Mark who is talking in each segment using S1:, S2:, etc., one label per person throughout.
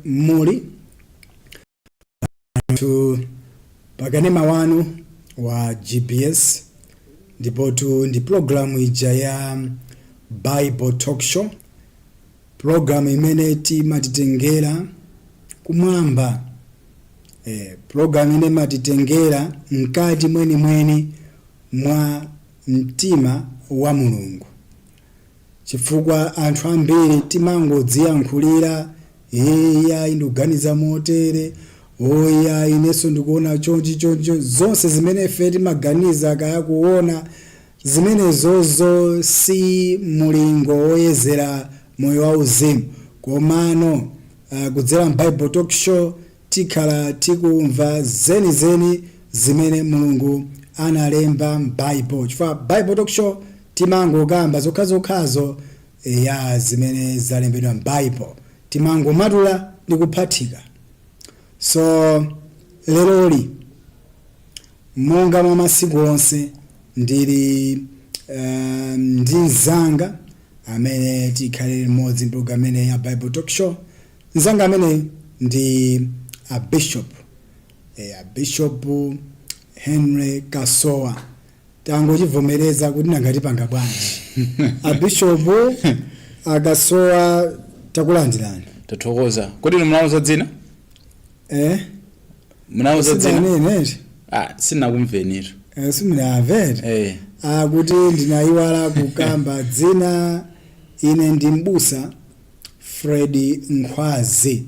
S1: Muli tu pakanema wanu wa GBS, ndipotu ndi pulogalamu ija ya Bible Talk Show, pulogalamu imene timatitengera kumwamba, pulogalamu imene imatitengera mkati mwenimweni mwa mtima wa Mulungu, chifukwa anthu ambiri timangodziyankhulira: "Eya, ndikuganiza motere, oya, inenso ndikuona chonchi chonchi." Zonse zimene ife timaganiza kaya kuona, zimenezozo si mulingo woyezera moyo wauzimu. Komano kudzera m'Bible Talk Show tikhala tikumva zenizeni zimene Mulungu analemba m'Bible, chifukwa Bible Talk Show timangokamba zokhazokhazo ya zimene zalembedwa m'Bible, timangomatula ndi kuphatika. So leroli, monga mwa masiku onse, ndili ndi mzanga amene tikhale limodzi mpulogalamu imene ya Bible Talk Show. Mzanga amene ndi a Bishop, a Bishop Henry Kasowa. Tangochivomereza kuti nangatipanga bwanji. A Bishop Akasowa, takulandirani.
S2: Tathokoza. Kodi inu munauza dzina?
S1: Eh?
S2: Munauza dzina?
S1: Sidanene.
S2: Ah, sinakumvenitu.
S1: Eh, simunamvere?
S2: Eh.
S1: Akuti ndinayiwala kukamba dzina. Ine ndi Mbusa Fred Nkhwazi.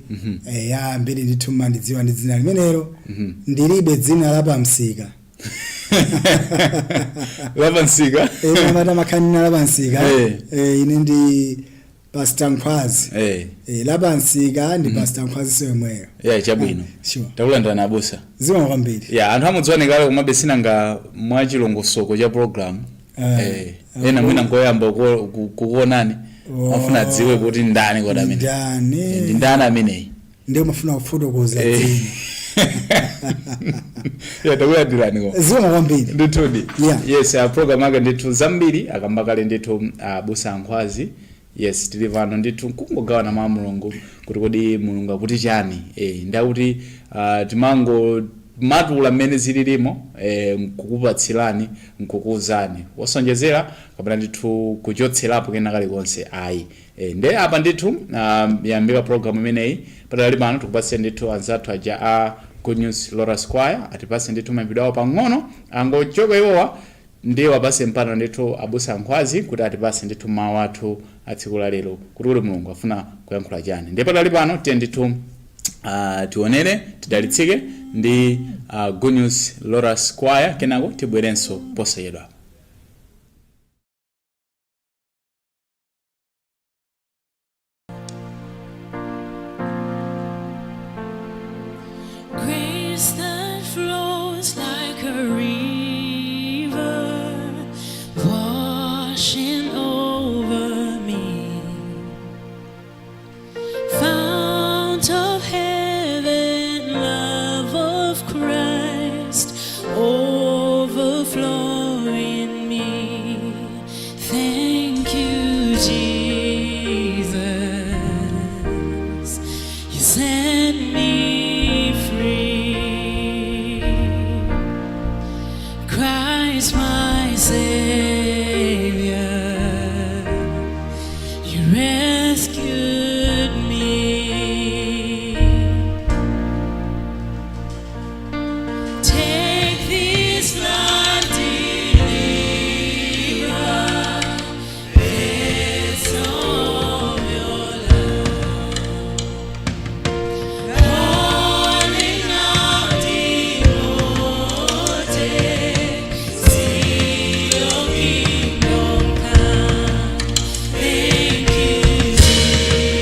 S1: Ya, ambiri ndithu mandidziwa ndi dzina limenelo. Ndilibe dzina lapamsika.
S2: Lapansika?
S1: Amati makhanina lapansika. Ine ndi Pastor Nkhwazi. Lapansika ndi Pastor Nkhwazi siyomweyo.
S2: Ya, chabwino.
S1: Sure.
S2: Takulandirani, abusa.
S1: Zikomo kwambiri.
S2: Ya, anthu amudziwani kale, komabe sinanga mwachilongosoko cha program. Ena mwina nkoyamba kukuonani, afuna adziwe kuti ndani kodi amene.
S1: Ndani?
S2: Ndi ndani ameneyi?
S1: Ndiye mafuna kufotokoza dzina.
S2: Ya, takulandirani ko.
S1: Zikomo kwambiri.
S2: Ndithudi.
S1: Yeah.
S2: Yes, program ake ndithu zambiri akamba kale ndithu abusa Nkhwazi. Yes, tili pano ndithu nkungogawana mwa Mulungu kuti kodi Mulungu akuti chani. Ndakuti timango matula mmene zililimo, nkukupatsirani, nkukuuzani, wosonjezera kapena ndithu kuchotserapo kena kalikonse ayi. Nde apa ndithu yambika program imeneyi. Patali pano tikupatse ndithu anzathu aja a Good News Lotus Choir atipatse ndithu mayimbidwe awo pang'ono. Angochoka iwowa, ndiye wapase mpano ndithu abusa Nkhwazi kuti atipase ndithu mawu athu a tsiku la lero, kuti Mulungu afuna kuyankhula chani. Ndiye patali pano tiye ndithu tionere, tidalitsike ndi Good News Lotus Choir, kenako tibwerenso posachedwa.
S3: Grace that flows like a river, washing over me. Fount of heaven, love of Christ, overflow in me. Thank you, Jesus. You set me free. Christ, my Savior, you rescued me. Take this life, deliver, vessel of your love. Calling out devoted, see your kingdom come. Thank you, Jesus.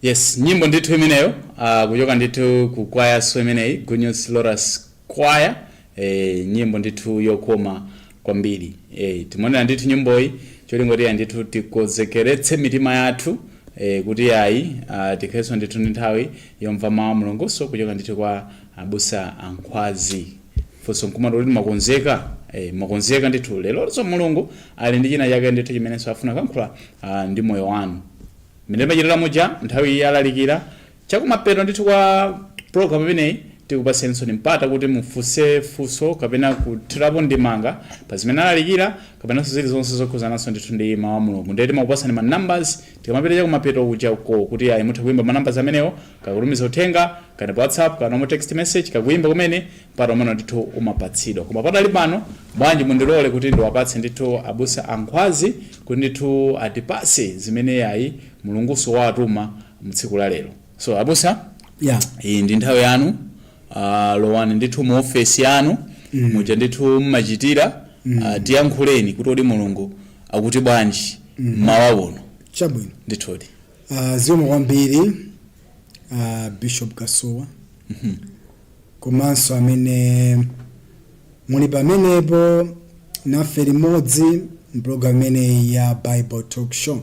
S2: Yes, nyimbo ndithu imeneyo kuchoka ndithu ku kwayaso imeneyi, Good News Loras Choir. Nyimbo ndithu yokoma kwambiri. Timonera ndithu nyimboyi cholingotiya ndithu tikonzekeretse mitima yathu kuti ayi tikhalenso ndithu ndi nthawi yomva mawu a Mulunguso kuchoka ndithu kwa abusa Ankhwazi. Funso nkumati kuti makonzeka? Makonzeka ndithu? Lelonso Mulungu ali ndi china chake ndithu chimenenso afuna kuyankhula ndi moyo wanu. Mmene machitira muja nthawi iyi alalikira chakumapeto ndithu kwa program imeneyi, tikupatsenso mpata kuti mufunse funso kapena kuthirapo ndemanga pa zimene alalikira kapenanso zilizonse zokhuzananso ndithu ndi mawu a Mulungu. Ndiye timakupatsani ma numbers tikamapita chakumapeto kuja uko kuti ayi mutha kuimba ma numbers amenewo, kakutumiza uthenga kana pa WhatsApp kana mo text message, kakuimba kumene mpata umene ndithu umapatsidwa. Koma padali pano bwanji mundilole kuti ndiwapatse ndithu abusa Ankhwazi kuti ndithu atipase zimene ayi Mulunguso watuma mtsiku la lero. So abusa, iyi ndi nthawi yanu. Lowani ndithu mu ofesi yanu muja ndithu mmachitira. Tiyankhuleni kuti kodi Mulungu akuti bwanji mmawa uno?
S1: Chabwino.
S2: Ndithudi.
S1: Zikomo kwambiri Bishop Kasuwa komanso amene muli pamenepo nafe limodzi mpulogalamu imeneyi ya Bible Talk Show.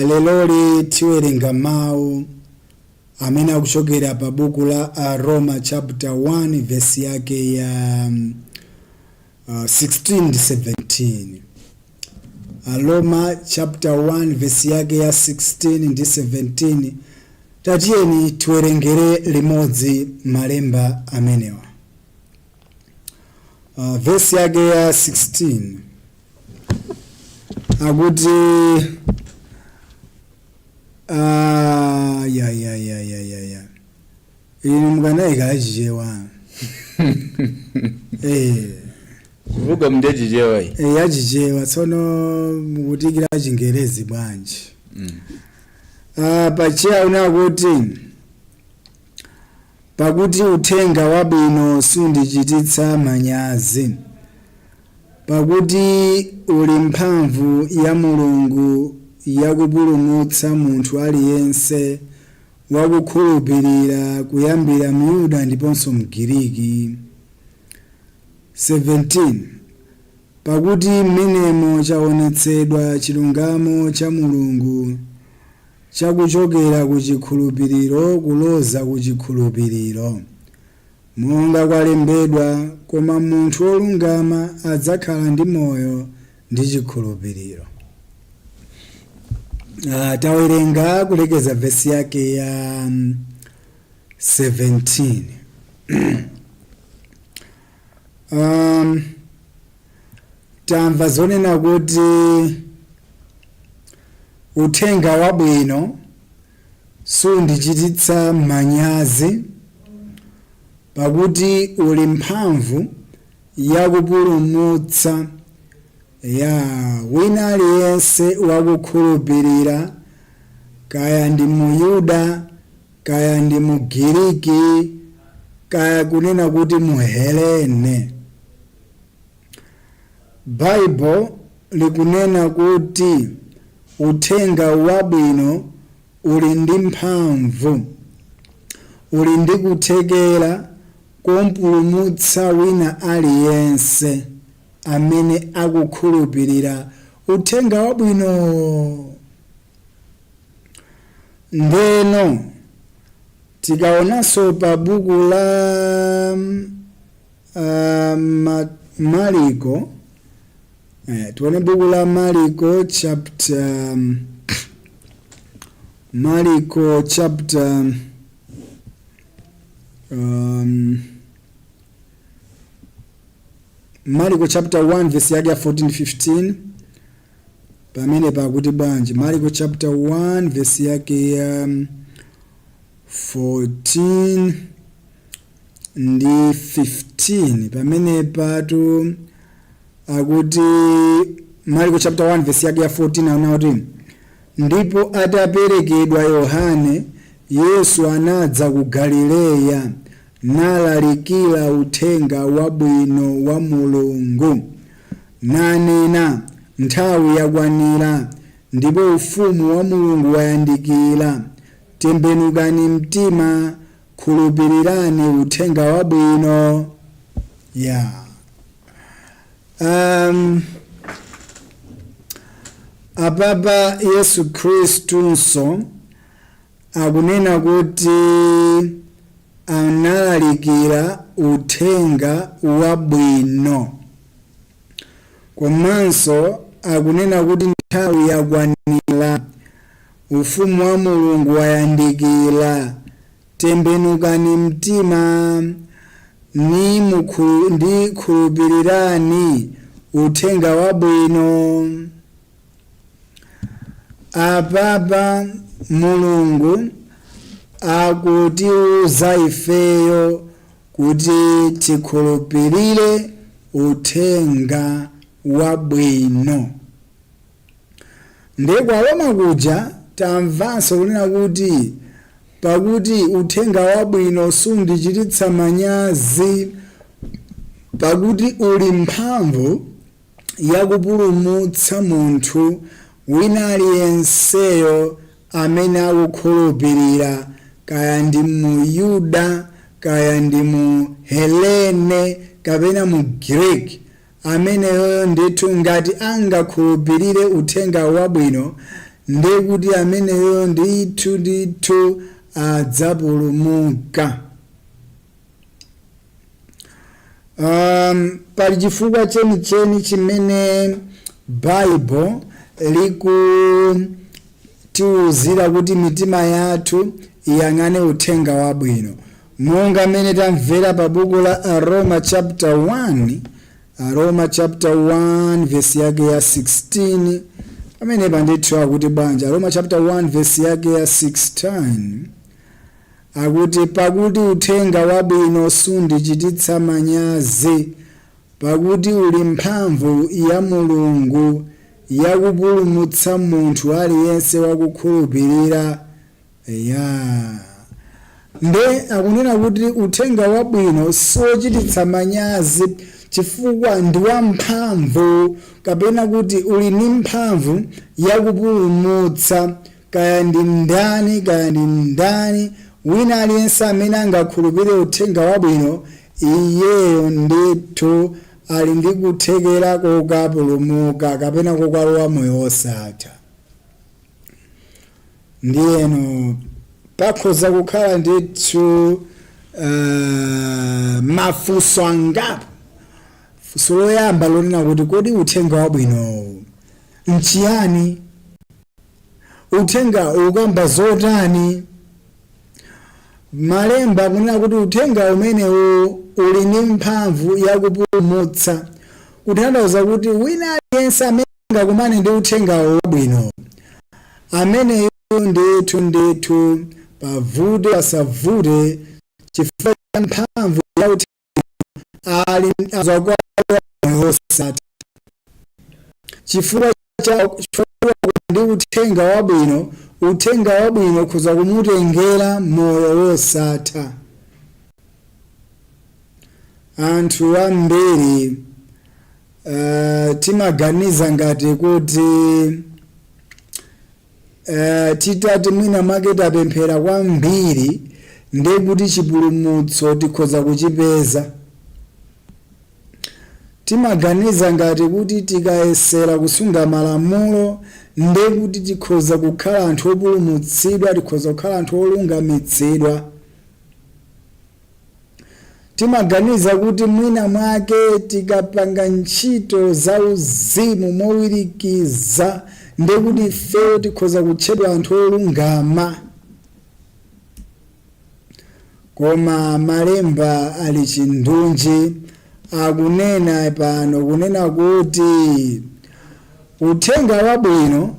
S1: Leloli tiwerenga mawu amene akuchokera pa buku la Roma chapter 1 verse yake ya 16 ndi 17. Roma chapter 1 verse yake ya 16 ndi 17. Tatiyeni tiwerengere limodzi malemba amenewa. Verse yake ya 16 akuti ya ya ya ya ya ya, inu mukanayika achichewa.
S2: Program ndiye Chichewa iyi.
S1: Yachichewa, tsono mukutikira Chingerezi bwanji? Pachiya unakuti, "Pakuti uthenga wabwino sundichititsa manyazi, pakuti uli mphamvu ya Mulungu yakupulumutsa munthu aliyense wakukhulupirira, kuyambira Myuda ndiponso Mgiriki." 17, "Pakuti mmenemo chaonetsedwa chilungamo cha Mulungu chakuchokera ku chikhulupiriro kuloza ku chikhulupiriro, monga kwalembedwa, koma munthu wolungama adzakhala ndi moyo ndi chikhulupiriro." Tawerenga kulekeza vesi yake ya 17. Tamva zonena kuti uthenga wabwino sundichititsa manyazi, pakuti uli mphamvu yakupulumutsa ya wina aliyense wakukhulupirira, kaya ndi Muyuda, kaya ndi Mugiriki, kaya kunena kuti Muhelene. Baibo likunena kuti uthenga wabwino uli ndi mphamvu, uli ndi kuthekera kompulumutsa wina aliyense amene akukhulupirira uthenga wabwino. Ndeno tikaonanso pa buku la Mariko, tione buku la Mariko chapter, Mariko chapter Mariko chapter 1 verse yake ya 14 15. Pamene pakuti bwanji? Mariko chapter 1 verse yake ya 14 ndi 15. Pamene patu akuti, Mariko chapter 1 verse yake ya 14, aona kuti, "Ndipo ataperekedwa Yohane, Yesu anadza ku Galileya, nalalikira uthenga wabwino wa Mulungu, nanena, nthawi yakwanira. Ndipo ufumu wa Mulungu wayandikira. Tembenukani mtima, khulupirirani uthenga wabwino. Ya, apapa Yesu Khristunso akunena kuti analalikira uthenga wabwino, komanso akunena kuti nthawi yakwanira, ufumu wa Mulungu wayandikira, tembenukani mtima ndi khulupirirani uthenga wabwino. Apapa Mulungu akutiuza ifeyo kuti tikhulupirire uthenga wabwino. Ndiye kwa Roma kuja tamvanso kunena kuti pakuti uthenga wabwino sundichititsa manyazi, pakuti uli mphamvu yakupulumutsa munthu wina aliyenseyo amene akukhulupirira, kaya ndi mu Yuda, kaya ndi mu Helene, kapena mu Greek. Ameneyo ndithu ngati angakhulupirire uthenga wabwino, ndiye kuti ameneyo ndithu ndithu adzapulumuka. Pali chifukwa chenicheni chimene Baibo likutiwuzira kuti mitima yathu iyang'ane uthenga wabwino, monga mmene tamvera pa buku la Aroma chapter 1, Aroma chapter 1 verse yake ya 16. Pamenepa ndithu akuti bwanji? Aroma chapter 1 verse yake ya 16 akuti, pakuti uthenga wabwino sundichititsa manyazi, pakuti uli mphamvu ya Mulungu yakupulumutsa munthu aliyense wakukhulupirira. Ya, nde akunena kuti uthenga wabwino sochititsa manyazi chifukwa ndi wamphamvu, kapena kuti uli ndi mphamvu yakupulumutsa kaya ndi ndani, kaya ndi ndani, wina aliyense amene angakhulupirire uthenga wabwino, iyeyo ndithu ali ndi kuthekera kokapulumuka kapena kokalowa moyo wosatha. Ndiyeno pakhoza kukhala ndithu mafunso angapo. Funso loyamba lonena kuti, kodi uthenga wabwinowu nchiyani? Uthenga ukamba zotani? Malemba akunena kuti uthenga umenewu uli ndi mphamvu yakupulumutsa, kutanthauza kuti wina aliyense amene angakumane ndi uthenga wabwino, ameneyo ndithu ndithu, pavute pasavute, chifukwa cha mphamvu ya uthenga, ali azakwa moyo wosatha, chifukwa cha chifukwa ndi uthenga wabwino. Uthenga wabwino kuza kumutengera moyo wosatha. Anthu ambiri timaganiza ngati kuti titati mwina mwake tapemphera kwambiri, ndiye kuti chipulumutso tikhoza kuchipeza. Timaganiza ngati kuti tikayesera kusunga malamulo, ndiye kuti tikhoza kukhala anthu opulumutsidwa, tikhoza kukhala anthu olungamitsidwa. Timaganiza kuti mwina mwake tikapanga ntchito za uzimu mowirikiza, ndiye kuti ifeyo tikhoza kutchedwa anthu olungama. Koma malemba ali chindunji, akunena pano kunena kuti uthenga wabwino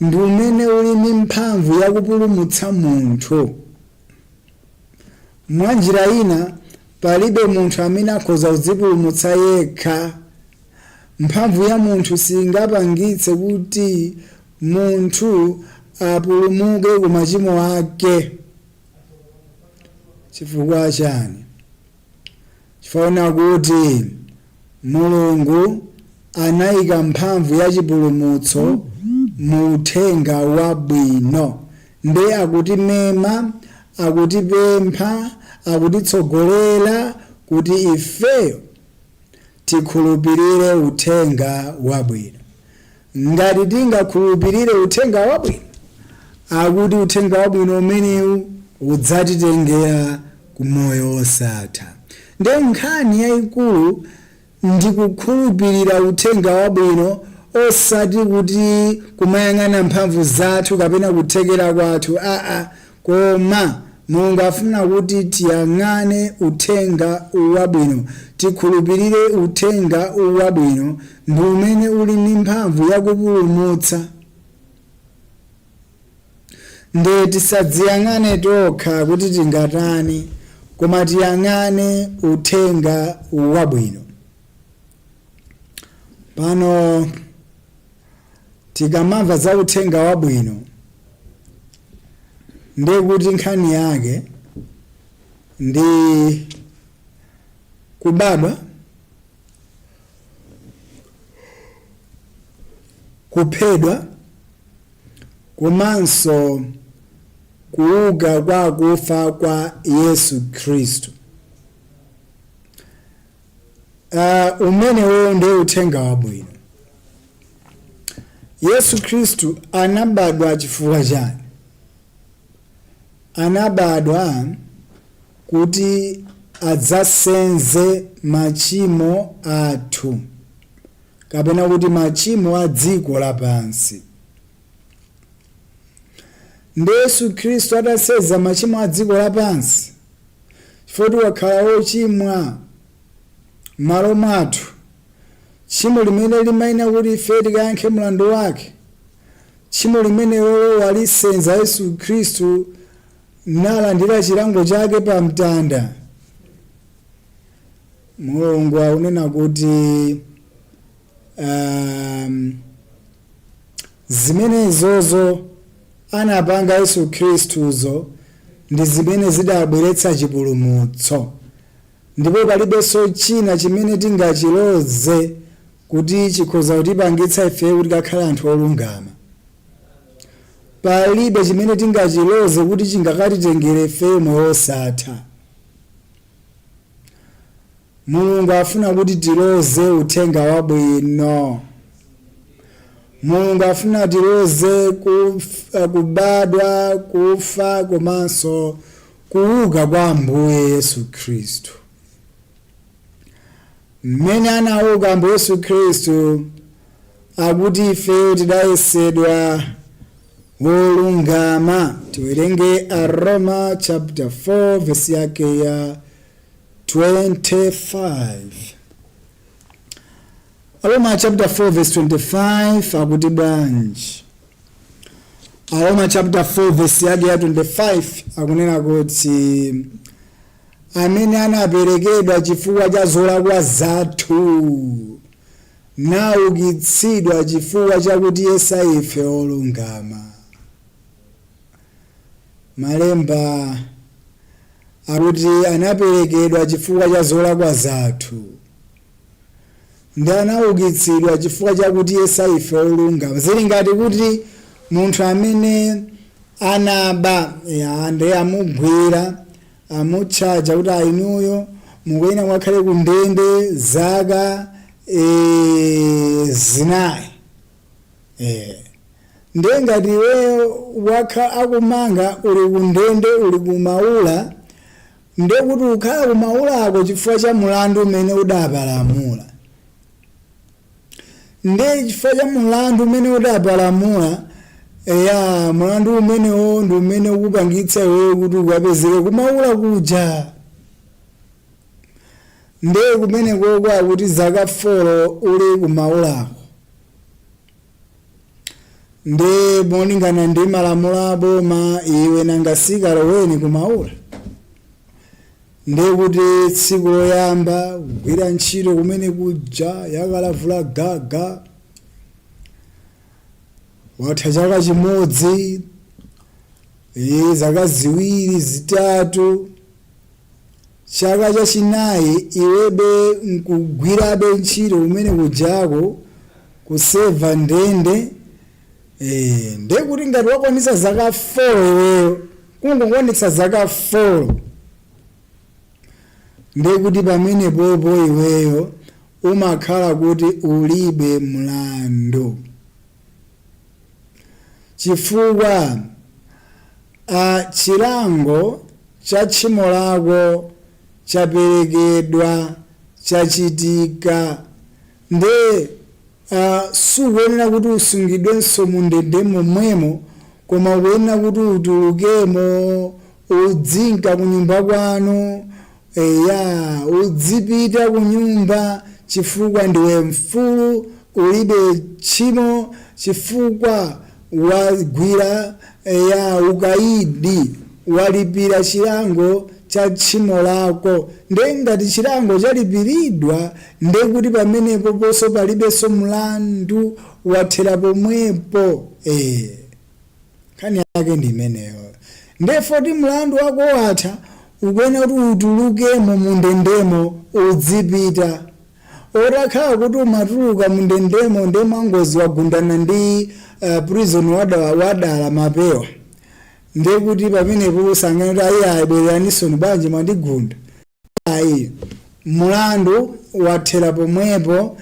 S1: ndi umene uli ndi mphamvu yakupulumutsa munthu. Mwa njira ina, palibe munthu amene akhoza kudzipulumutsa yekha. Mphamvu ya munthu singapangitse kuti munthu apulumuke ku machimo ake. Chifukwa chani? Chifukwa kuti Mulungu anayika mphamvu ya chipulumutso Mu uthenga wabwino. Nde akutimema, akutipempha, akutitsogolera kuti ifeyo tikhulupirire uthenga wabwino. Ngati tingakhulupirire uthenga wabwino, akuti uthenga wabwino umenewu udzatitengera ku moyo wosatha. Nde nkhani yayikulu ndi kukhulupirira uthenga wabwino, osati kuti kumayang'ana mphamvu zathu kapena kuthekera kwathu, aa, koma Mulungu afuna kuti tiyang'ane uthenga wabwino, tikhulupirire uthenga wabwino, ndi umene uli ndi mphamvu yakupulumutsa. Nde tisadziyang'ane tokha kuti tingatani, koma tiyang'ane uthenga wabwino. Pano tikamamva za uthenga wabwino, ndiye kuti nkhani yake ndi kubadwa, kuphedwa komanso kuuka kwa akufa kwa Yesu Khristu. Umenewo ndiye uthenga wabwino. Yesu Khristu anabadwa chifukwa chani? Anabadwa kuti adzasenze machimo athu, kapena kuti machimo a dziko lapansi. Ndi Yesu Khristu atasenza machimo a dziko lapansi, chifukwa wakhala wochimwa m'malo mwathu, tchimo limene limayenera kuti ife tikayankhe mlandu wake, tchimo limenelo walisenza Yesu Khristu nalandira chilango chake pa mtanda. Mulungu akunena kuti zimenezozo anapanga Yesu Khristuzo ndi zimene zidabweretsa chipulumutso, ndipo palibenso china chimene tingachiloze kuti chikhoza kutipangitsa ife kuti kakhale anthu olungama. Palibe chimene tingachiloze kuti chingakatitengere ife moyo wosatha. Mulungu afuna kuti tiloze uthenga wabwino. Mulungu afuna tiloze kubadwa, kufa komanso kuuka kwa Ambuye Yesu Khristu. Mmene anauka Ambuye Yesu Khristu, akuti ife tidayesedwa wolungama. Tiwerenge Aroma chapter 4 verse yake ya 25. Aroma chapter 4 verse 25 akuti bwanji? Aroma chapter 4 verse yake ya 25 akunena kuti amene anaperekedwa chifukwa cha zolakwa zathu, naukitsidwa chifukwa chakuti yesa ife olungama. Malemba akuti anaperekedwa chifukwa cha zolakwa zathu ndi anaukitsidwa chifukwa chakuti yesa ife olungama. Zili ngati kuti munthu amene anaba, ndiye amugwira, amutchaja kuti ainuyo mukuyenera mwakhale ku ndende zaka 4. Ndiye ngati iweyo wakha akumanga, uli ku ndende, uli kumaula, ndiye kuti ukhala kumaulako chifukwa cha mulandu umene udapalamula. Ndiye chifukwa cha mulandu umene udapalamula, eya, mulandu umenewo ndi umene ukupangitsa iweyo kuti ukapezeke kumaula kuja. Ndiye kumeneko akuti zaka 4 uli kumaulako. Ndiye molingana ndi malamulo aboma, iwe nangasika loweni kumaula. Ndiye kuti tsiku loyamba kugwira ntchito kumene kuja, yakalavula gaga, watha chaka chimodzi, zaka 2, 3, chaka chachinayi iwebe nkugwirabe ntchito kumene kujako, kuseva ndende. Ndekuti ngati wakwanitsa zaka 4 iweyo, kungokwanitsa zaka 4, ndekuti pamenepopo iweyo umakhala kuti ulibe mlandu, chifukwa chilango cha tchimo lako chaperekedwa, chachitika. Nde sukuyenera kuti usungidwenso mu ndende momwemo, koma ukuyenera kuti utulukemo, udzinka kunyumba kwanu, eya, udzipita kunyumba, chifukwa ndiwe mfulu, ulibe tchimo, chifukwa wagwira, eya, ukaidi, walipira chilango cha tchimo lako. Nde ngati chilango chalipiridwa, ndekuti pamenepo ponso palibenso mlandu, wathera pomwepo. Nkhani yake ndi imeneyo. Ndefoti mlandu wako watha, ukuyenera kuti utulukemo mundendemo, udzipita. Otakhala kuti umatuluka mundendemo, nde mwangozi wagundana ndi prison wadala mapewa, ndekuti pamenepo usangane kuti ayi, ayi, bwereranisoni, bwanji mwandigunda? Ayi, mulandu wathera pomwepo.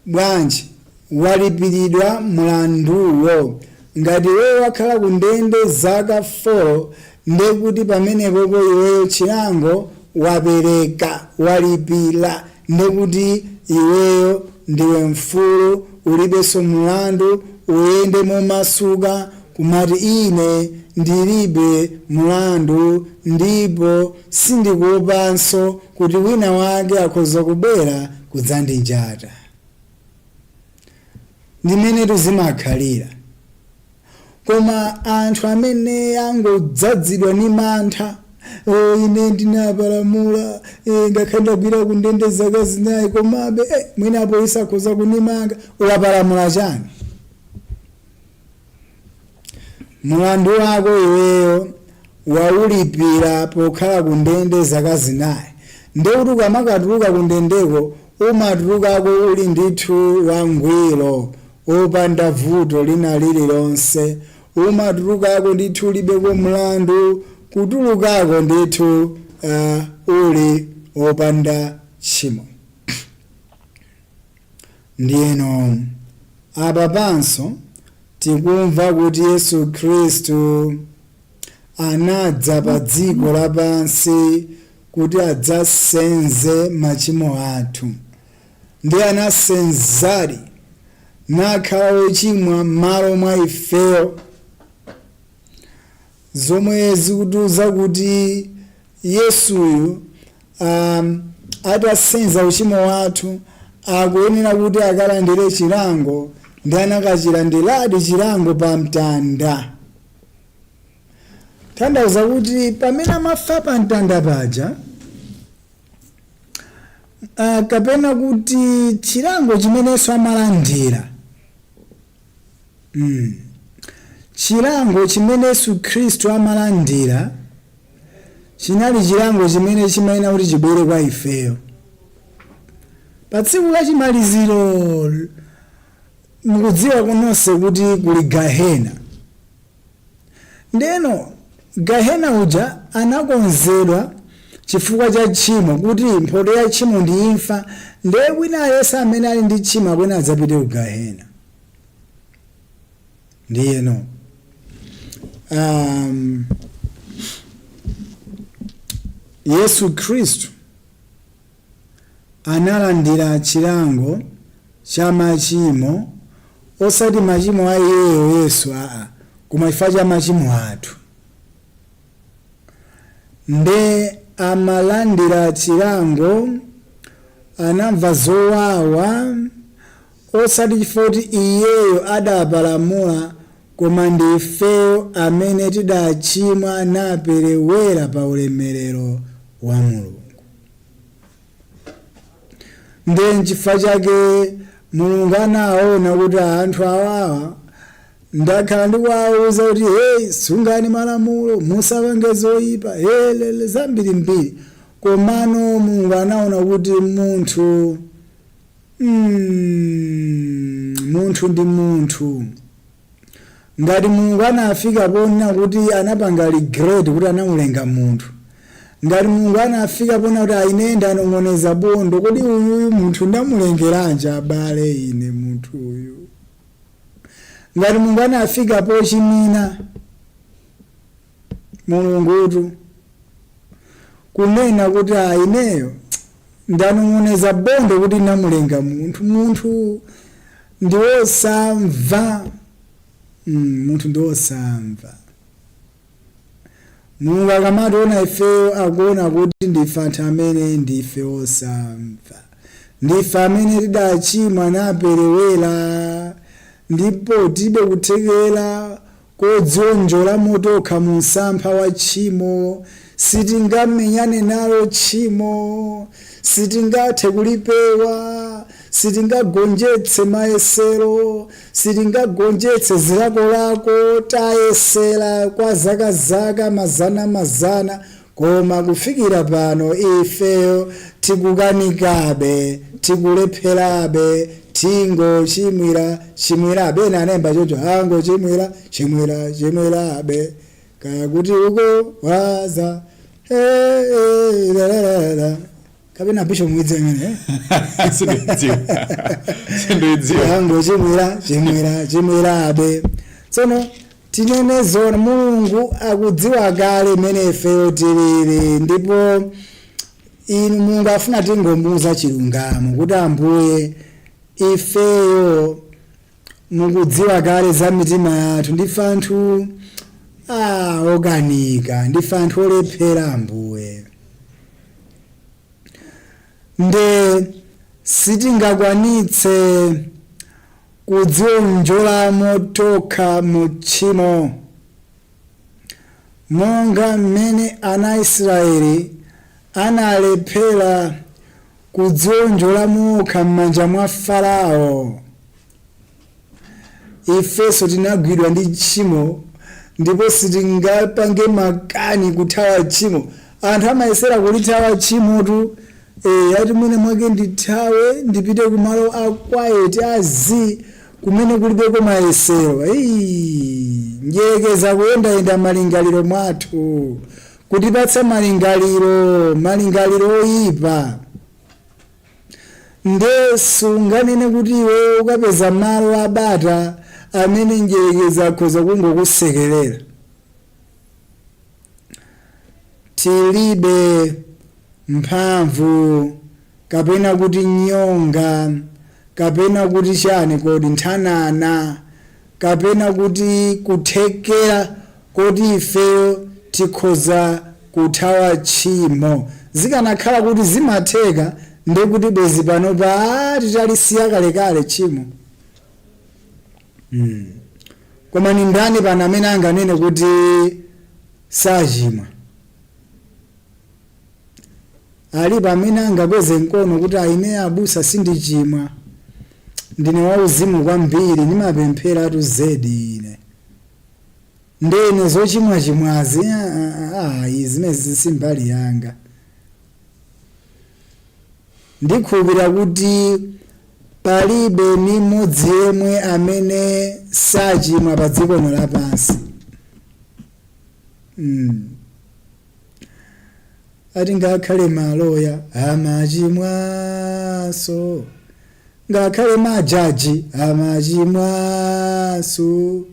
S1: Bwanji? Walipiridwa mulanduwo. Ngati iweyo wakhala ku ndende zaka 4, ndekuti pamenepopo iweyo chilango wapereka, walipira, ndekuti iweyo ndiwe mfulu, ulibenso mulandu, uyende momasuka kumati, "Ine ndilibe mulandu, ndipo sindikuopanso kuti wina wake akhoza kubwera kudzandinjata." Ndimene tizimakhalira. Koma anthu amene angodzazidwa ni mantha, "O, ine ndinapalamula, ngakhale ndagwira ku ndende zaka 4, komabe mwina apolisi akhoza kunimanga." Wapalamula chani? Mulandu wako iweyo waulipira pokhala ku ndende zaka 4. Ndekuti ukamakatuluka ku ndendeko, umatulukako uli ndithu wangwiro, opanda vuto lina lililonse. Umatulukako ndithu ulibeko mlandu, kutulukako ndithu uli opanda tchimo. Ndiyeno apa panso tikumva kuti Yesu Khristu anadza pa dziko lapansi kuti adzasenze machimo athu, ndi anasenzadi, nakhala wochimwa m'malo mwa ifeyo, zomwe zikutiuza kuti Yesuyu atasenza uchimo wathu, akuyenera kuti akalandire chilango, ndi anakachilandiradi chilango pa mtanda. Tanthauza kuti pamene amafa pa mtanda paja, kapena kuti chilango chimenenso amalandira, chilango chimene Yesu Khristu amalandira chinali chilango chimene chimayenera kuti chibwere kwa ifeyo pa tsiku la chimaliziro. Mukudziwa nonse kuti kuli gahena. Ndeno gahena uja anakonzedwa chifukwa cha tchimo, kuti mphotho ya tchimo ndi imfa. Ndiye wina aliyense amene ali ndi tchimo akwena adzapite ku gahena. Ndiyeno Yesu Khristu analandira chilango cha machimo, osati machimo a iyeyo Yesu, aa, koma chifukwa cha machimo athu. Nde amalandira chilango, anamva zowawa, osati chifukwa kuti iyeyo adapalamula, koma ndi ifeyo amene tidachimwa naperewera pa ulemerero wa Mulungu. Nde nchifukwa chake Mulungu anaona kuti anthu awawa ndakhala ndikuwawuza kuti, "Hey, sungani malamulo, musapange zoyipa," helele zambirimbiri. Komano Mulungu anaona kuti munthu, munthu ndi munthu. Ngati Mulungu anafika ponena kuti anapanga regret kuti anamulenga munthu, ngati Mulungu anafika ponena kuti aine ndanong'oneza bondo, kodi uyuyu munthu ndamulengeranji abale ine munthu uyu? Ngati Mulungu anafika pochimina, Mulungutu kunena kuti aineyo ndanong'oneza bondo kuti ndamulenga munthu, munthu ndiwosamva. Munthu ndiwosamva. Mulungu akamationa ifeyo akuona kuti ndife anthu amene ndife osamva, ndife amene tidachimwa naperewera, ndipo tilibe kuthekera kodzionjola motokha mu msampha wa tchimo. Sitingamenyane nalo tchimo, sitingathe kulipewa, sitingagonjetse mayesero, sitingagonjetse zilakolako. Tayesera kwa zakazaka mazana mazana, koma kufikira pano ifeyo tikukanikabe, tikulepherabe, tingochimwira chimwirabe. Ena anemba chocho, angochimwira chimwira chimwirabe, kaya kuti uko waza hey, la, la, la, la. Kapena bishop mwidze imene
S2: Sindidziwa, sindidziwa.
S1: Angochimwira chimwira chimwirabe. Tsono tinene zona, Mulungu akudziwa kale imene ifeyo tilili, ndipo inu Mulungu afuna tingomuuza chilungamo kuti Ambuye, ifeyo mukudziwa kale za mitima yathu, ndife anthu okanika, ndife anthu olephera Ambuye, nde sitingakwanitse kudzionjolamo tokha mu tchimo. Monga mmene ana Israeli analephera kudzionjolamo okha m'manja mwa Farao, ifenso tinagwidwa ndi tchimo ndipo sitingapange makani kuthawa tchimo. Anthu amayesera kulithawa tchimotu, ati mwina mwake ndithawe ndipite kumalo a quiet azi kumene kulibeko mayesero. Njekeza kuyendayenda malingaliro mwathu, kutipatsa malingaliro, malingaliro oyipa. Nde sunganene kuti iwe ukapeza malo abata amene njerekeza akhoza kungokusekerera. Tilibe mphamvu kapena kuti nyonga kapena kuti chani kodi nthanana kapena kuti kuthekera koti ifeyo tikhoza kuthawa tchimo. Zikanakhala kuti zimatheka, ndekuti bwezi pano pa titalisiya kalekale tchimo. Koma ni ndani pano amene anganene kuti sachimwa? Alipo amene angakweze mkono kuti aine abusa sindichimwa, ndine wauzimu kwambiri, ndimapempheratu zedi ine, ndene zochimwachimwazi ayi, zimezi si mbali yanga. Ndikhulupirira kuti palibe ni mmodzi yemwe amene sachimwa pa dziko lino lapansi. Ati ngakhale maloya amachimwaso, ngakhale majaji amachimwaso,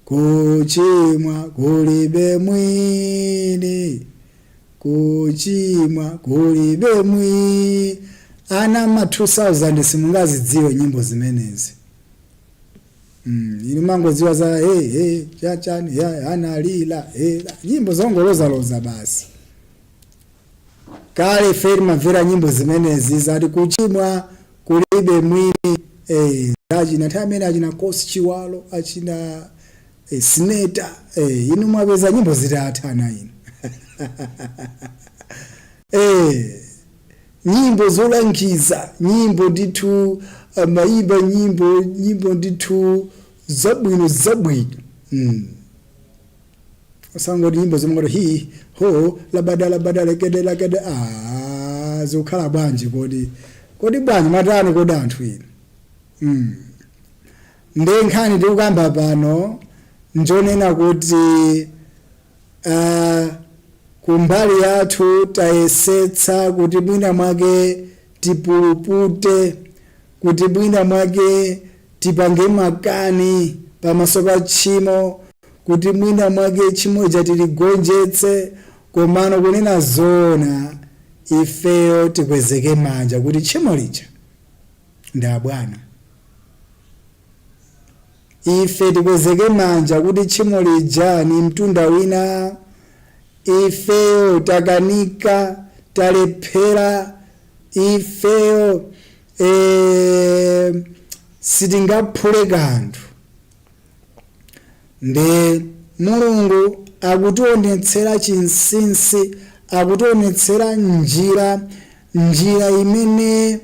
S1: kuchimwa kulibe mwini, kuchimwa kulibe mwini. Ana ma 2000 simungazidziwe nyimbo zimenezi. Inu mangodziwa za hey, hey, chachani ya analila hey, nyimbo zongolozaloza basi. Kale ife timamvera nyimbo zimenezi zati kuchimwa kulibe mwini. Achina nthawi amene achina Kosi Chiwalo, achina Sneta, inu mwapeza nyimbo zitatha ana inu. Nyimbo zolangiza, nyimbo ndithu amayimba nyimbo, nyimbo ndithu zabwino zabwino. Osangoti nyimbo zomwe ngati hi ho labada labada lekede lekede, zikukhala bwanji kodi? Kodi bwanji matani kodi anthu inu? Nde nkhani tikukamba pano Njonena kuti kumbali yathu tayesetsa kuti mwina mwake tipulupute, kuti mwina mwake tipange makani pamaso pa tchimo, kuti mwina mwake tchimo ija tiligonjetse. Komano kunena zoona, ifeyo tikwezeke manja kuti tchimo lija ndi abwana. Ife tikwezeke manja kuti tchimo lija ni mtunda wina. Ifeyo takanika, talephera. Ifeyo sitingaphule kanthu. Ndi Mulungu akutionetsera chinsinsi, akutionetsera njira, njira imene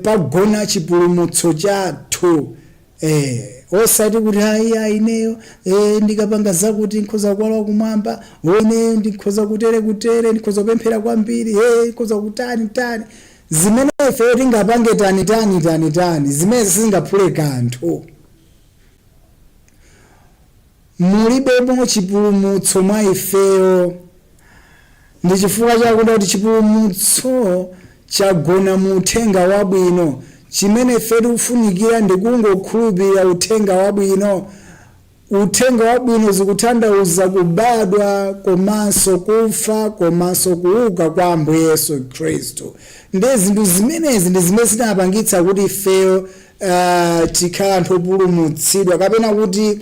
S1: pagona chipulumutso chathu. Osati kuti ayi, ayi, ineyo ndikapanga zakuti nkhoza kuwala kumwamba, ineyo ndikhoza kutere kutere, ndikhoza kupemphera kwambiri, ndikhoza kutani tani. Zimene ifeyo tingapange tani tani tani tani, zimene sizingaphule kanthu. Mulibemo chipulumutso mwa ifeyo. Ndi chifukwa chakuti kuti chipulumutso chagona mu uthenga wabwino. Chimene ife tikufunikira ndi kungokhulupirira uthenga wabwino. Uthenga wabwino zikutanthauza kubadwa komanso kufa komanso kuuka kwa Ambuye Yesu Khristu. Ndi zinthu zimenezi ndi zimene zinapangitsa kuti ifeyo tikhale anthu opulumutsidwa, kapena kuti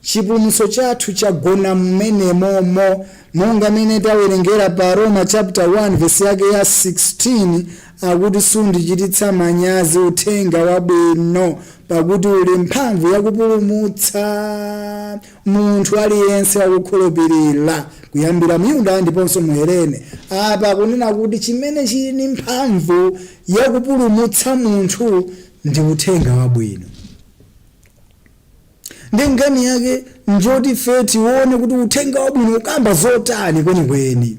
S1: chipulumutso chathu chagona mmenemomo, monga mene tawerengera pa Roma chapter 1 verse yake ya 16, akuti sundichititsa manyazi uthenga wabwino, pakuti uli mphamvu yakupulumutsa munthu aliyense wakukhulupirira, kuyambira Myuda ndiponso Muhelene. Apa kunena kuti chimene chili ndi mphamvu yakupulumutsa munthu ndi uthenga wabwino. Ndi nkhani yake njoti ife tione kuti uthenga wabwino ukamba zotani kwenikweni.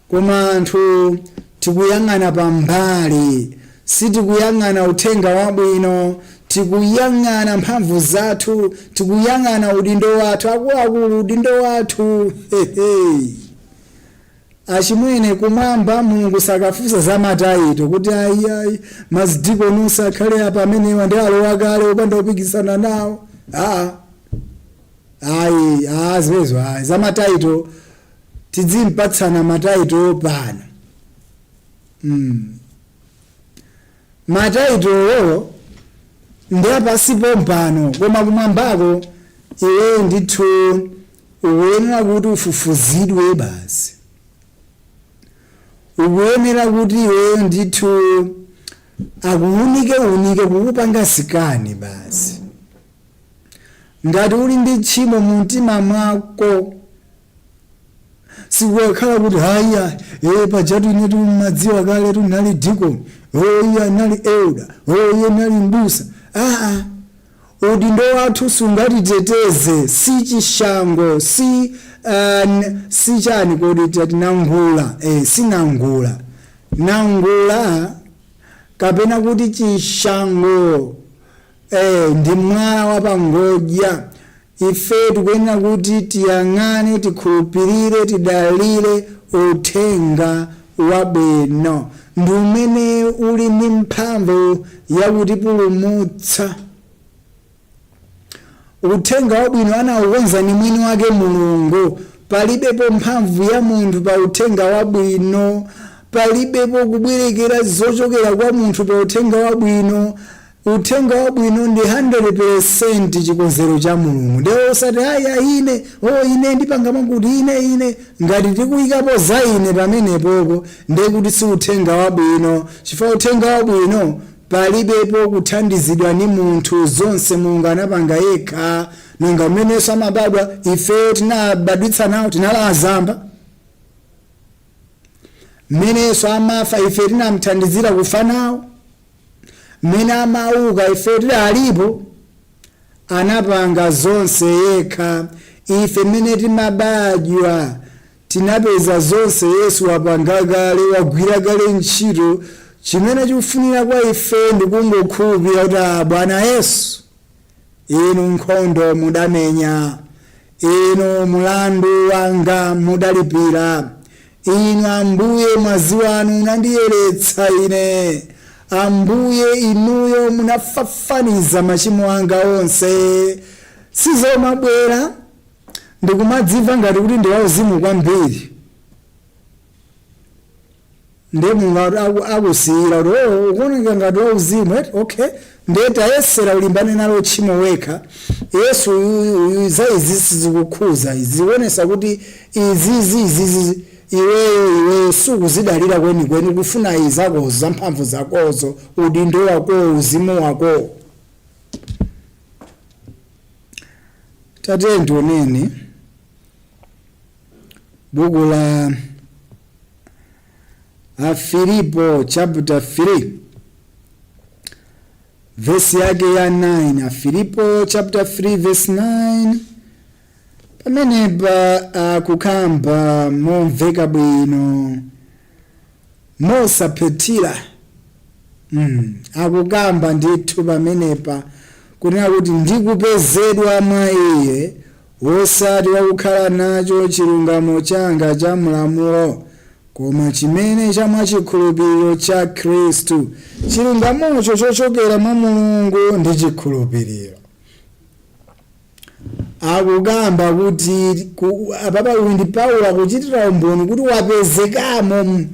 S1: Koma anthu tikuyang'ana pambali, sitikuyang'ana uthenga wabwino, tikuyang'ana mphamvu zathu, tikuyang'ana udindo wathu. Akuluakulu, udindo wathu, hehe. Achimwene, kumwamba Mulungu sakafunsa za ma title kuti ayi, ayi, mazidikoni onse akhale apa, amenewa ndi alowa kale opanda kupikisana nawo. Aa, ayi, aa, zimenezo ayi. Za ma title tidzimpatsana ma title pano. Ma titlewo ndi apasipo mpano, koma kumwambako iwe ndithu ukuyenera kuti ufufuzidwe basi. Ukuyenera kuti iweyo ndithu akuunike unike, kukupanga scan basi. Ngati uli ndi tchimo mu mtima mwako, sikukakhala kuti haya, pajatu ine tumadziwa kale, tunali deacon, oya nali elder, oye nali mbusa. Aa, udindo wathu sungatiteteze. Si chishango, si chani kodi tati nangula, si nangula, nangula kapena kuti chishango ndi mwala wapangodya. Ife tikuyenera kuti tiyang'ane, tikhulupirire, tidalire uthenga wabwino, ndi umene uli ndi mphamvu yakutipulumutsa. Uthenga wabwino anawukonza ni mwini wake Mulungu. Palibepo mphamvu ya munthu pa uthenga wabwino, palibepo kubwerekera zochokera kwa munthu pa uthenga wabwino. Uthenga wabwino ndi 100% chikonzero cha Mulungu. Ndiye osati aya ine, o ine ndipanga makuti ine ine. Ngati tikuyikapo za ine pamenepopo, ndiye kuti si uthenga wabwino, chifukwa uthenga wabwino palibepo kuthandizidwa ni munthu. Zonse Mulungu anapanga yekha. Nanga mmenenso amabadwa, ife tinabadwitsa nawo? Tinalazamba? Mmenenso amafa, ife tinamthandizira kufa nawo? Mmene amauka, ife tidalipo? Anapanga zonse yekha. Ife mmene timabadwa tinapeza zonse Yesu wapanga kale, wagwira kale ntchito. Chimene chikufunira kwa ife ndikungokhulupirira kuti, "Ah, Bwana Yesu, Inu nkhondo mudamenya, inu mulandu wanga mudalipira, inu Ambuye mwazi wanu unandiyeretsa ine. Ambuye inuyo munafafaniza machimo anga onse. Sizomabwera ndikumadzimva ngati kuti ndi wauzimu kwambiri, ndiye Mulungu akusiyira kuti, "Oh, ukuoneka ngati wauzimu eti? Okay, ndiye tayesera ulimbane nalo tchimo wekha. Yesu uyuyu uyu za izi sizikukhuza, izi zikuonesa kuti izizi izizi iweyo sukuzidalira kwenikweni, kufuna izakozo zamphamvu zakozo, udindo wako, uzimu wako." Tate ndioneni buku la Afilipo chapter 3, vesi yake ya 9. Afilipo chapter 3 verse 9, pamenepa akukamba momveka bwino, mosaphethira. Akukamba ndithu pamenepa kunena kuti ndikupezedwa mwa iye, wosati wakukhala nacho chilungamo changa cha mlamulo, koma chimene cha mwachikhulupiriro cha Khristu, chilungamocho chochokera mwa Mulungu ndi chikhulupiriro. Akukamba kuti apapa uyu ndi Paulo akuchitira umboni kuti wapezekamo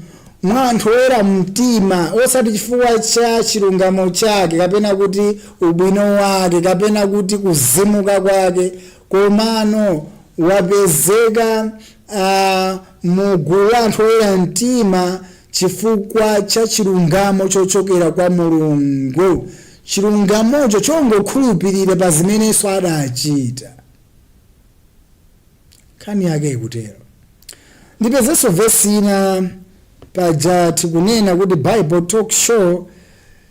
S1: mwa anthu oyera mtima, osati chifukwa cha chilungamo chake kapena kuti ubwino wake kapena kuti kuzimuka kwake, komano wapezeka mu gulu la anthu oyera mtima chifukwa cha chilungamo chochokera kwa Mulungu, chilungamocho chongokhulupirira pa zimenenso adachita. Nkhani yake ikutero. Ndipezenso vesi ina. Paja tikunena kuti Bible Talk Show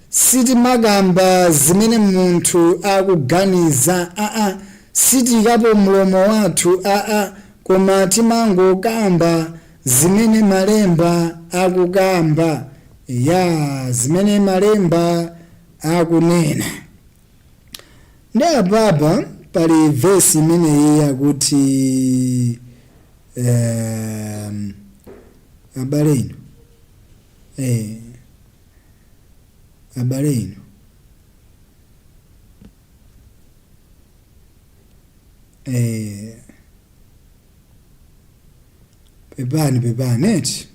S1: sitimakamba zimene munthu akuganiza, aa, sitikapo mlomo wathu, aa, koma timangokamba zimene malemba akukamba, ya zimene malemba akunena. Ndi apapa pali vesi imeneyi yakuti abale inu, abale inu, pepani, pepani eti.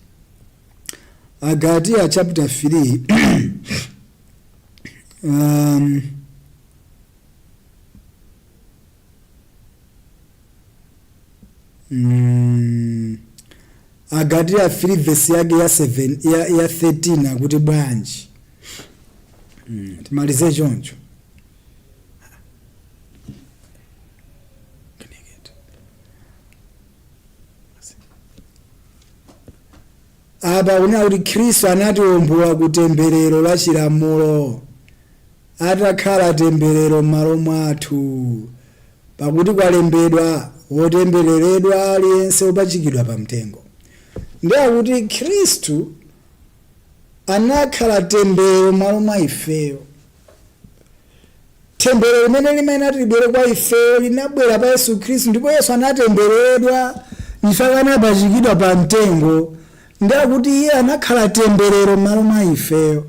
S1: Agalatia chapter 3, Agalatia 3 verse yake ya 7, ya 13, akuti bwanji? Timalize choncho. Apa kunena kuti Khristu anatiwombola ku temberero la chilamulo, atakhala temberero m'malo mwathu, pakuti kwalembedwa, "Wotembereredwa aliyense wopachikidwa pa mtengo." Ndi akuti Khristu anakhala temberero m'malo mwa ifeyo. Temberero limene limayenera libwere kwa ifeyo linabwera pa Yesu Khristu, ndipo Yesu anatembereredwa nchifukwa anapachikidwa pa mtengo. Ndi akuti iye anakhala temberero m'malo mwa ifeyo.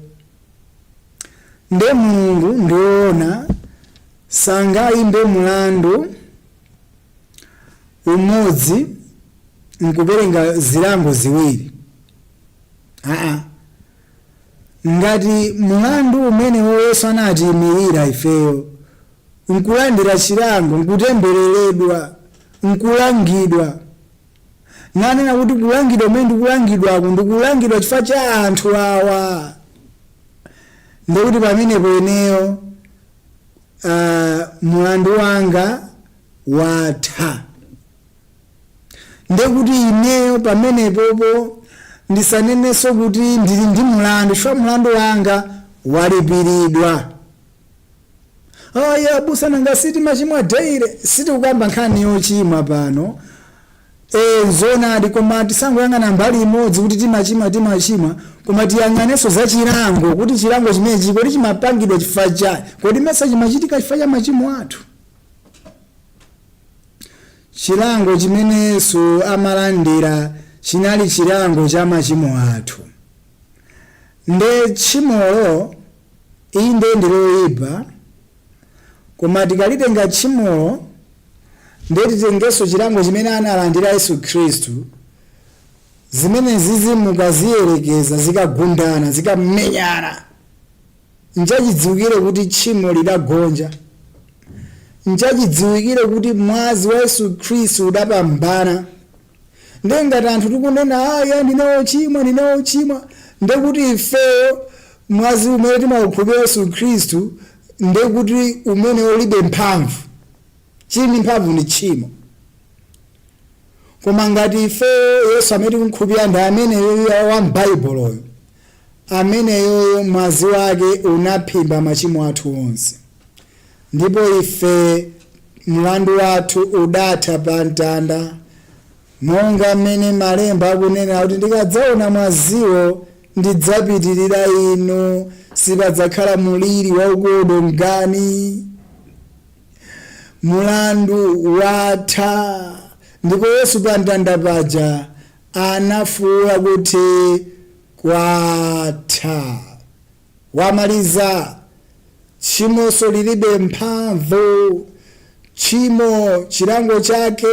S1: Nde Mulungu ndiwoona, sangayimbe mulandu umodzi nkuperenga zilango ziwiri, aa. Ngati mulandu umene Yesu anatiyimirira ifeyo nkulandira chilango, nkutembereredwa, nkulangidwa, nanena kuti kulangidwa umene ndikulangidwaku ndikulangidwa chifukwa cha anthu awa, ndikuti pamenepo ineyo mulandu wanga watha. Ndekuti ineyo pamenepopo ndisanenenso kuti ndili ndi mulandu, chifukwa mulandu wanga walipiridwa. Aya abusa, nanga sitimachimwa daily? Sitikukamba nkhani yochimwa pano. Zoonadi, koma tisangoyang'ana mbali imodzi kuti timachimwa, timachimwa. Koma tiyang'anenso za chilango, kuti chilango chimenechi kodi chimapangidwa chifukwa chani? Kodi mesa chimachitika chifukwa cha machimo athu? Chilango chimene Yesu amalandira chinali chilango cha machimo athu. Nde tchimolo inde ndi loyipa, koma tikalitenga tchimolo, nde titengenso chilango chimene analandira Yesu Khristu, zimene zizi mukaziyerekeza, zikagundana, zikamenyana, nchachidziwikire kuti tchimo lidagonja, nchachidziwikire kuti mwazi wa Yesu Khristu udapambana. Nde ngati anthu tikunena, "Aya, ndine wochimwa, ndine wochimwa," ndekuti ifeyo mwazi umene timaukhulupirira Yesu Khristu, ndekuti umene ulibe mphamvu, chili ndi mphamvu ndi tchimo. Koma ngati ifeyo Yesu amene tikumkhulupirira ndi ameneyo wa m'Baibuloyo, ameneyoyo mwazi wake unaphimba machimo athu onse, ndipo ife mlandu wathu udatha pa mtanda, monga mmene malemba akunena kuti, "Ndikadzaona mwaziwo ndidzapitirira inu, sipadzakhala muliri waukulu." Mulandu watha. Ndipo Yesu pa mtanda paja anafuwula kuti, "Kwatha." Wamaliza. Tchimonso lilibe mphamvu. Tchimo chilango chake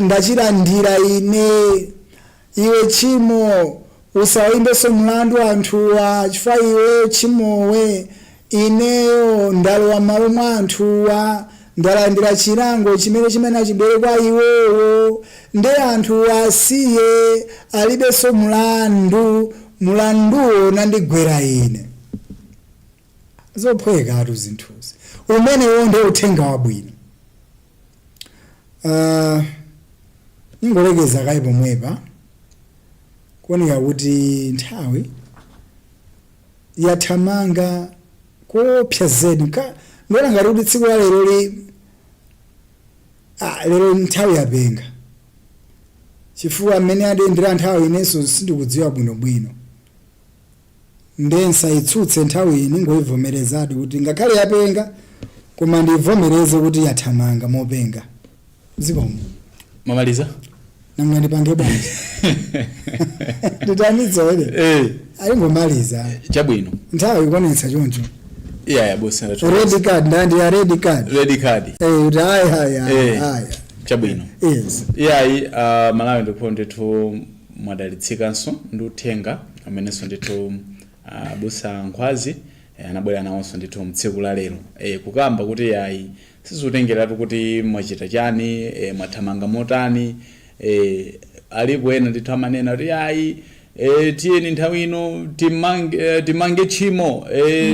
S1: ndachilandira ine. Iwe tchimo, usawayimbenso mlandu anthuwa, chifukwa iwe tchimowe, ineyo ndalowa m'malo mwa anthuwa, ndalandira chilango chimene chimene chibwere kwa iwowo. Nde anthu asiye, alibenso mlandu, mulanduwo unandigwera ine. Zophwekatu zinthuzi. Umenewo ndi uthenga wabwino. Ningolekeza kayi pomwepa, kuoneka kuti nthawi yathamanga koopsa zedi. Ndiona ngati kuti tsiku la lero li, lero nthawi yapenga, chifukwa mmene adiyendera nthawi inenso sindikudziwa bwinobwino. Nde nsayitsutse nthawi iyi, ningoyivomerezadi kuti ngakhale yapenga, koma ndivomereze kuti yathamanga mopenga. Zikomo.
S2: Mamaliza?
S1: Nanga ndipange bwanji? Nditanitso ere? Ayingomaliza.
S2: Chabwino.
S1: Nthawi ikuonetsa choncho.
S2: Iya, abusa.
S1: Red card, ndandi ya red card.
S2: Red card.
S1: Kuti aya aya. Aya.
S2: Chabwino.
S1: Yes.
S2: Iyayi, Malawi, ndipo ndithu mwadalitsikanso ndi uthenga amenenso ndithu abusa Nkhwazi anabwera nawonso ndithu mtsiku la lero, kukamba kuti yayi, sizikutengeratu kuti mwachita chani, mwathamanga motani. Alipo ena ndithu amanena kuti yayi, tiyeni nthawi ino timange tchimo,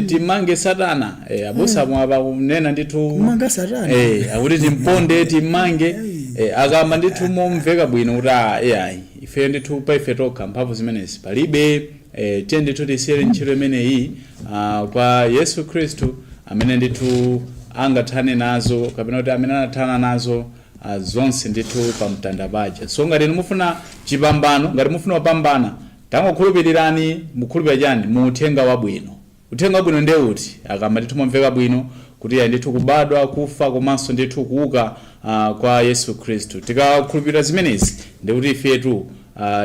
S2: timange satana. Abusa mwapa kunena ndithu
S1: Kumanga satana?
S2: Akuti timponde, timange. Akamba ndithu momveka bwino kuti iyayi, ife ndithu pa ife tokha mphamvu zimenezi palibe. Tiye ndithu tisiyere ntchito imeneyi kwa Yesu Khristu, amene ndithu angathane nazo, kapena kuti amene anathana nazo zonse ndithu pa mtanda paja. So ngati inu mufuna chipambano, ngati mufuna kupambana, tangokhulupirirani. Mukhulupirira chani? Mu uthenga wabwino. Uthenga wabwino ndiye uti? Akamba ndithu momveka bwino kuti ya, ndithu kubadwa, kufa komanso ndithu kuuka kwa Yesu Khristu. Tikakhulupirira zimenezi, ndikuti ifetu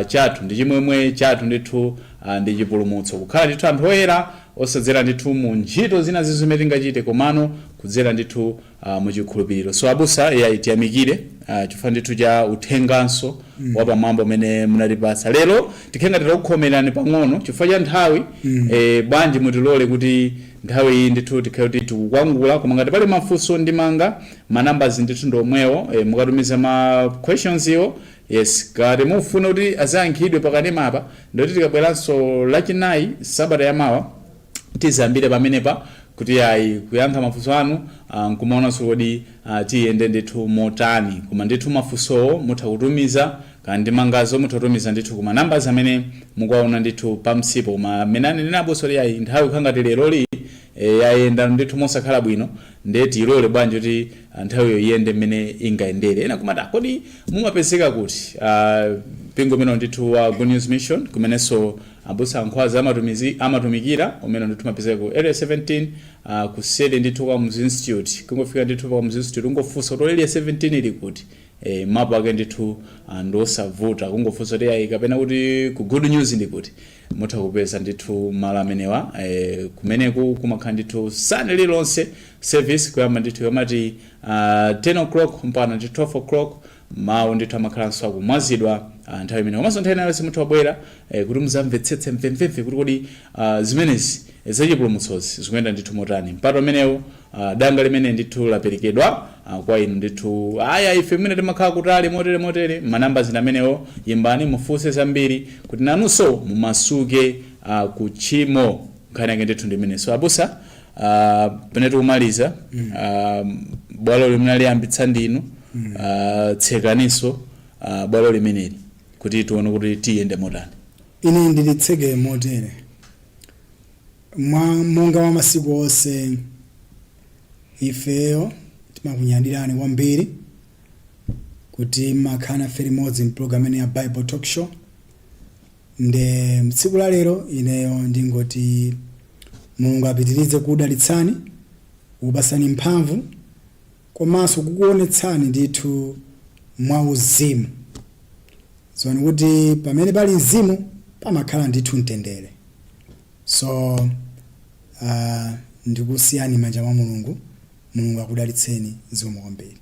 S2: chathu ndi chimwemwe chathu ndithu ndi chipulumutso, kukhala ndithu anthu oyera, osadzera ndithu mu ntchito zina zimene tingachite, komano kudzera ndithu mu chikhulupiriro. So abusa, iyayi, tiyamikire chifukwa ndithu cha uthenganso wapamwamba umene munatipatsa lero. Tikhenga titakukhomerani pang'ono chifukwa cha nthawi. Bwanji mutilole kuti nthawi iyi ndithu tikhale kuti tikukwangula, koma ngati pali mafunso ndimanga, ma numbers ndithu ndi omwewo. Mukatumiza ma questions iwo, yes, ngati mufuna kuti azayankhidwe pakanema apa, ndoti tikabweranso Lachinayi sabata yamawa tizambire pamenepa kuti ayi, kuyankha mafunso anu, nkumaonanso kodi tiyende ndithu motani. Koma ndithu mafunsowo mutha kutumiza, kandi ndimangazo mutha kutumiza ndithu kuma numbers amene mukuwaona ndithu pamsipo. Koma amene anenera abusa kuti ayi, nthawi kukhala ngati leroli yayenda ndithu mosakhala bwino, ndiye tiyilole bwanji kuti nthawiyo iyende mmene ingayendere. Ena kumati, "Ah, kodi mumapezeka kuti?" Mpingo umene ndithu wa Good News Mission, kumenenso abusa Ankhwazi amatumikira, umene ndithu mapezeka ku Area 17, kuseri ndithu kwa Kamuzu Institute. Kungofika ndithu pa Kamuzu Institute, ungofunsa kuti Area 17 ili kuti. Mapu ake ndithu ndiosavuta, kungofunsa kuti ayi kapena kuti ku Good News ndi kuti, mutha kupeza ndithu malo amenewa. Kumeneku kumakhala ndithu Sunday lilonse service, kuyamba ndithu yomati 10 o'clock mpaka ndi 12 o'clock. Mawu ndithu amakhalanso akumwazidwa nthawi imene, komanso nthawi inayonse mutha kubwera kuti muzamvetsetse mvemvemve kuti kodi zimenezi zachipulumutsozi zikuyenda ndithu motani. Mpata umenewu, danga limene ndithu laperekedwa kwa inu ndithu. Aya, ife mmene timakhala kutali motere motere, manamba zina amenewo, yimbani mufunse zambiri kuti nanunso mumasuke ku tchimo. Nkhani yake ndithu ndi imene. So abusa, pamene tikumaliza, bwalo limene liyambitsa ndinu, tsekaninso bwalo limeneli kuti tione kuti tiyende motani.
S1: Ine ndilitseke motere: mwa monga wa masiku onse, ifeyo timakunyadirani kwambiri kuti mmakhala nafe limodzi mpulogalamu imene ya Bible Talk Show. Nde tsiku la lero ineyo ndingoti Mulungu apitirize kudalitsani, kukupatsani mphamvu, komanso kukuonetsani ndithu mwa uzimu. Ziwani kuti pamene pali mzimu pamakhala ndithu mtendere. So ndikusiyani manja mwa Mulungu. Mulungu akudalitseni. Zikomo kwambiri.